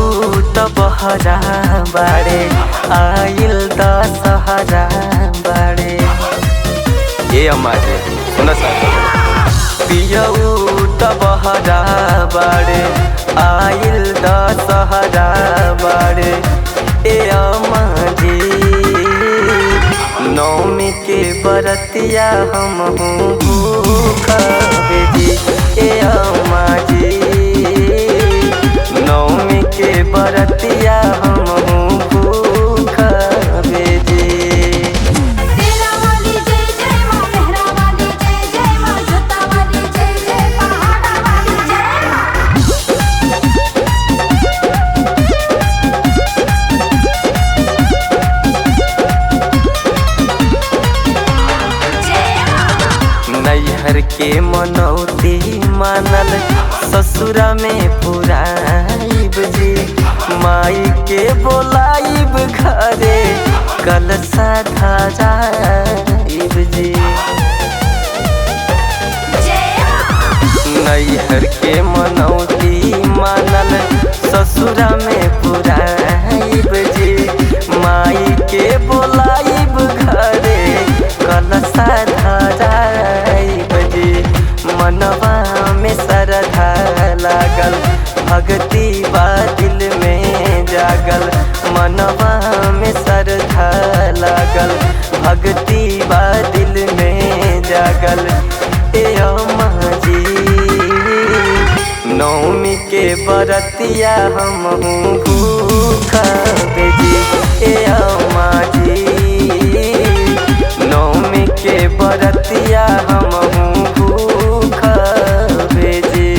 त बहरा बाड़े, आइल दशहरा बाड़े। ए अम्मा जी सुन सर, पियऊ त बहरा बाड़े, आइल दशहरा बाड़े। ए अम्मा जी नौमी के बरतिया हम भूखब जी। ए अम्मा जी नौमी के बरतिया हम भूखब जी। तेरा वाली जय जय माँ, मेहरा वाली जय जय माँ, जोता वाली जय जय, पहाड़ा वाली जय माँ। जय माँ। नैहर के मनौती मानल ससुरा में पुराइब जी। माई के बोलाइब घरे कलशा धराइब जी। जय माँ। नैहर के मनौती मानल ससुरा में पुराइब जी। माई के बोलाइब घरे कलशा धराइब जी। मनवा में श्रद्धा लागल, भक्ति बा दिल में जागल। मनवा में श्रद्धा लागल, भक्ति बा दिल में जागल। ए अम्मा जी नौमी के बरतिया हम भूखब जी। ए अम्मा जी नौमी के बरतिया हम भूखब जी।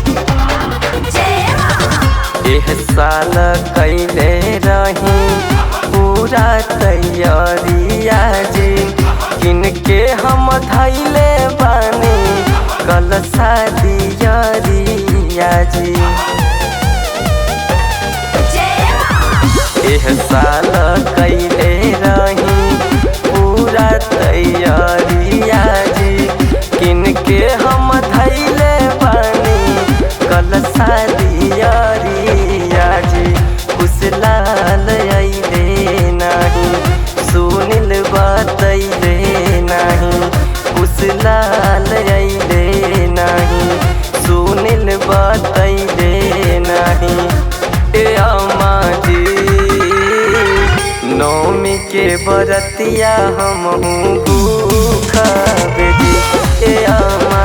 जय माँ। एह साल कैले रही पूरा तैयारिया जी। किनके हम धैले बानी कलशा दियरिया जी। जय माँ। एह साल कैले रही पूरा तैयारिया जी। किनके हम धैले बानी कलशा दियरिया जी। कुशलाल अइले नाही, सुनिल बतैले नाही। कुशलाल अइले नाही, सुनिल बतैले नाही। ए अम्मा जी नौमी के बरतिया हम भूखब जी। ए अम्मा